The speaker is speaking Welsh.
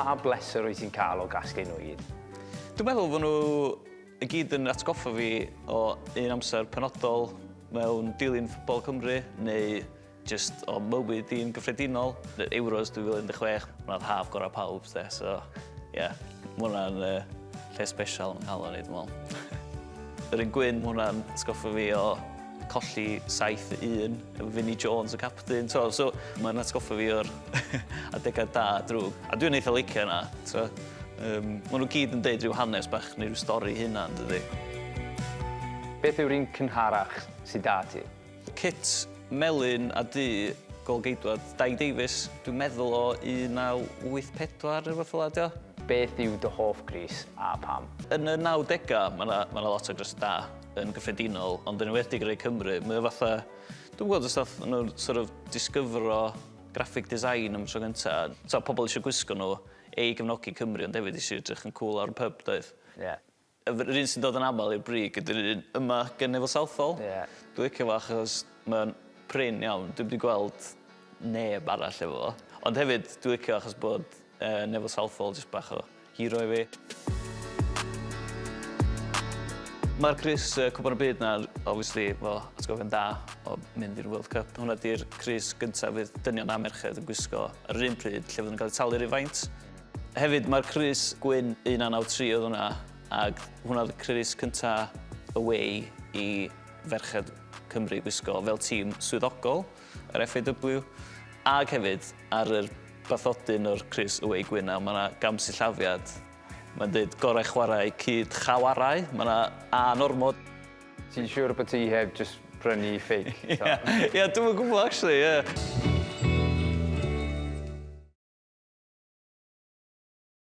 Pa bleser wyt ti'n cael o gasglu nhw i gyd? Dwi'n meddwl fod nhw i gyd yn atgoffa fi o un amser penodol mewn dilyn ffwtbol Cymru neu jyst o mywyd i'n gyffredinol. Euros 2016, hwnna oedd haf gorau pawb, de, so ie, yeah, ma' hwnna'n uh, lle special yn nghalon i, dwi'n meddwl. Yr un gwyn, ma' hwnna'n atgoffa fi o colli 7-1 efo Vinnie Jones y captain, so, so mae'n atgoffa fi o'r adegau da a drwg. A dwi'n eitha licio hynna, so, maen nhw gyd yn deud rhyw hanes bach neu rhyw stori hunan, dydy. Beth yw'r un cynharach sydd 'da ti? Kit melyn a du gôl-geidwad Dai Davies, dwi'n meddwl o 1984 neu rhywbeth fel 'a 'di o. Beth yw dy hoff grys a pam? Yn y nawdegau, mae 'na ma' 'na lot o grysau da yn gyffredinol, ond yn enwedig rhai Cymru, mae o fatha, dwi'm yn gwybod os nath nhw sort of disgyfro graphic design am y tro gynta. So, pobl eisiau gwisgo nhw, ei gefnogi Cymru, ond hefyd eisiau edrych yn cool ar y pub, doedd? Ie. Yeah. Yr un sy'n dod yn aml i'r brig ydy'r un yma gen Neville Southall. Ie. Dwi'n licio fo achos mae'n prin iawn. Dwi'm 'di gweld neb arall efo fo. Ond hefyd dwi'n licio achos bod uh, Neville Southall jyst bach o hero i fi. Mae'r crys uh, Cwpan y Byd na, obviously, efo atgofion da o mynd i'r World Cup. Hwnna di'r crys gyntaf fydd dynion a merched yn gwisgo ar yr un pryd lle fydden nhw'n cael eu talu'r un faint. Hefyd mae'r crys gwyn 1993 oedd hwnna, ac hwnna oedd y crys cynta away i ferched Cymru gwisgo fel tîm swyddogol yr FAW. Ac hefyd ar yr bathodyn o'r crys away gwyn 'na ma' 'na gamsillafiad. Mae'n deud gorau chwarae cyd chawarau, ma' 'na A yn ormod. Ti'n siŵr bod ti heb jyst prynu fake? Ie, ie, dwi'm yn gwybod actually, ie.